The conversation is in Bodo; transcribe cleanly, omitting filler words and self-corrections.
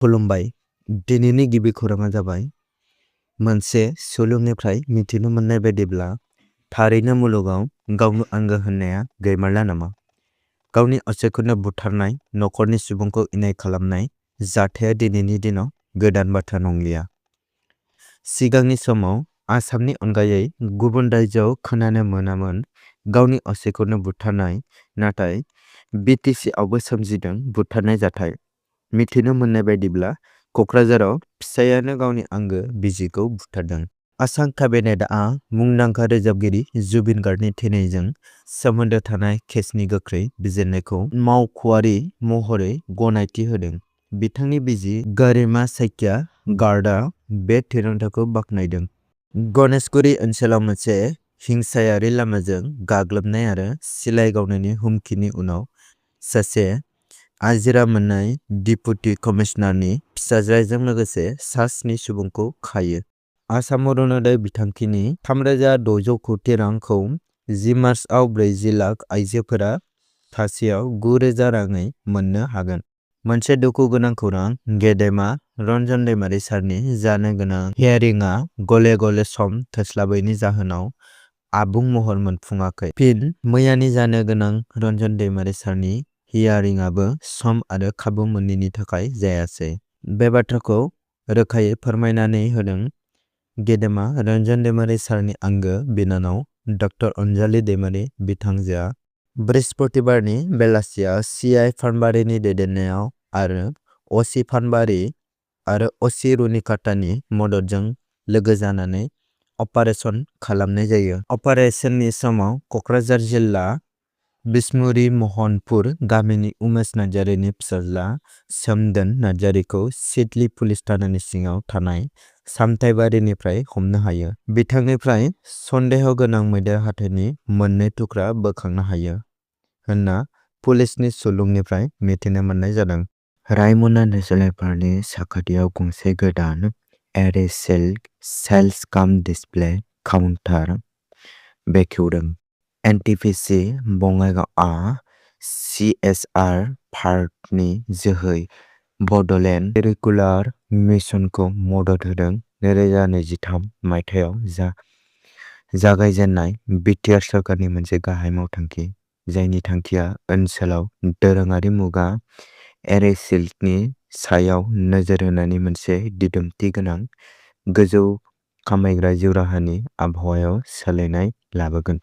खुलुमबाय दिनैनि गिबि खौराङा जाबाय मोनसे सुलुंनिफ्राय मिथिनो मोननाय बायदिब्ला थारैनो मुलुगाव गावनो आंगो होननाया गैमारला नामा गावनि असेखौनो बुथारनाय नखरनि सुबुंखौ इनाय खालामनाय जाथाया दिनैनि दिनाव गोदान बाथ्रा नंलिया सिगांनि समाव आसामनि अनगायै गुबुन रायजोआव खोनानो मोनामोन गावनि असेखौनो बुथारनाय नाथाय बिटिसि आवबो सोमजिदों बुथारनाय जाथाय मिथिनो मोननाय बायदिब्ला कक्राझाराव फिसायानो गावनि आंगो बिजिखौ बुथारदों। आसाम काबिनेटआ मुंदांखा रोजाबगिरि जुबिन गार्गनि थैनायजों सोमोन्दो थानाय केसनि गोख्रै बिजिरनायखौ मावख'आरि महरै गनायथि होदों। बिथांनि बिसि गरिमा सैकिया गार्गआ बे थिरांथाखौ बाख्नायदों। गणेशगुरि ओनसोलाव मोनसे हिंसायारि लामाजों गाग्लोबनाय आरो सिलाइ गावनायनि हुमखिनि उनाव सासे आजिरा मोननाय डिपुटि कमिशनारनि फिसाज्लाजों लोगोसे सा 7 सुबुंखौ खायो। आसाम अरुणोदय बिथांखिनि 3,600 कौटि रांखौ 10 मार्चआव 40 लाख आइजोफोरा थासेयाव 9,000 राङै मोननो हागोन। मोनसे दुखु गोनां खौरां गेदेमा रन्जन दैमारि सारनि जानो गोनां हियारिंआ गले गले सम थोस्लाबैनि जाहोनाव आबुं महर मोनफुङाखै। फिन मैयानि जानो गोनां रन्जन दैमारि सारनि हियारिंआबो सम आरो खाबु मोनैनि थाखाय जायासै। बे बाथ्राखौ रोखायै फोरमायनानै होदों गेदेमा रन्जन दैमारि सारनि आंगो बिनानाव डक्टर अनजालि दैमारि बिथांजोआ बृहस्पतिबारनि बेलासियाव CI फानबारिनि दैदेननायाव आरो असि फानबारि आरो असि रुनिकाटानि मददजों लोगो जानानै अपारेशन खालामनाय जायो। अपारेशननि समाव कक्राझार जिल्ला बिसमुरि महनपुर गामिनि उमेश नार्जारिनि फिसाज्ला सोमदोन नार्जारिखौ सिडली पुलिस थानानि सिङाव थानाय सामथाइबारिनिफ्राय हमनो हायो। बिथांनिफ्राय सन्देह गोनां मैदेर हाथाइनि 2 थुख्रा बोखांनो हायो होनना पुलिसनि सुलुंनिफ्राय मिथिनो मोननाय जादों। रायमना नेशनेल पार्कनि साखाथियाव गंसे गोदान एरे सेल्स काम डिसप्ले काउन्टार बेखेवदों। NTPC बङाइगावआ CSR पार्कनि जोहै बडलेण्ड कारिकुलार मिशनखौ मदद होदों। 2023 मायथाइयाव जागायजेननाय बिटिआर सरकारनि मोनसे गाहाय मावथांखि जायनि थांखिया ओनसोलाव दोरोङारि मुगा एरे सिल्कनि सायाव नोजोर होनानै मोनसे दिदोमथि गोनां गोजौ खामायग्रा जिउ राहानि आबहावायाव सोलायनाय लाबोगोन।